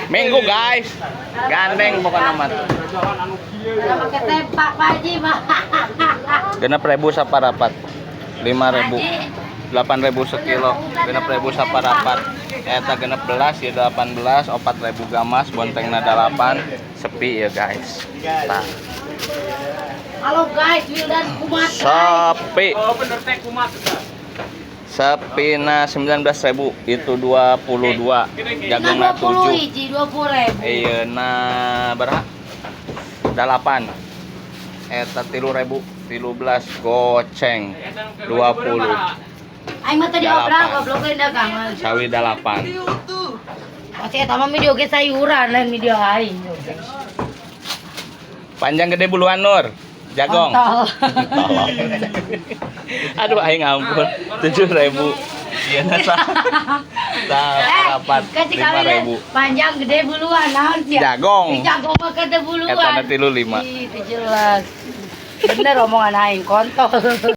Minggu, guys. Gandeng pokoknya mah. Kalau pakai tempak, Pak Haji mah. 6.000 saparapat. 5.000. 8.000 sekilo. 6.000 saparapat. Eta 16 ya 18, 4.000 gamas, bontengna 8, sepi ya, guys. Nah, Halo guys, Wildan kumat, guys. Sepi. Oh, bener teh kumat. Sepina 19.000 itu 22. Jagungna 20 7. hiji 20 ribu. Iya, nah berapa? 8. Eta 3.000, 13 goceng, 20. Aing mah tadi Dalapan. obral goblok lain dagangan. Sawi 8. Pasti eta mah video ge sayuran lain video aing. Panjang gede buluan, Nur. Jagong. Kontol. Tolong. Aduh, aing ampun. 7.000. Iya, nasa. Rapat Kasih lima kawin ribu. Panjang gede buluan naon sih? Jagong. Ih, jagong mah gede buluan. Eta na 35. Ih, itu jelas. Bener omongan aing kontol.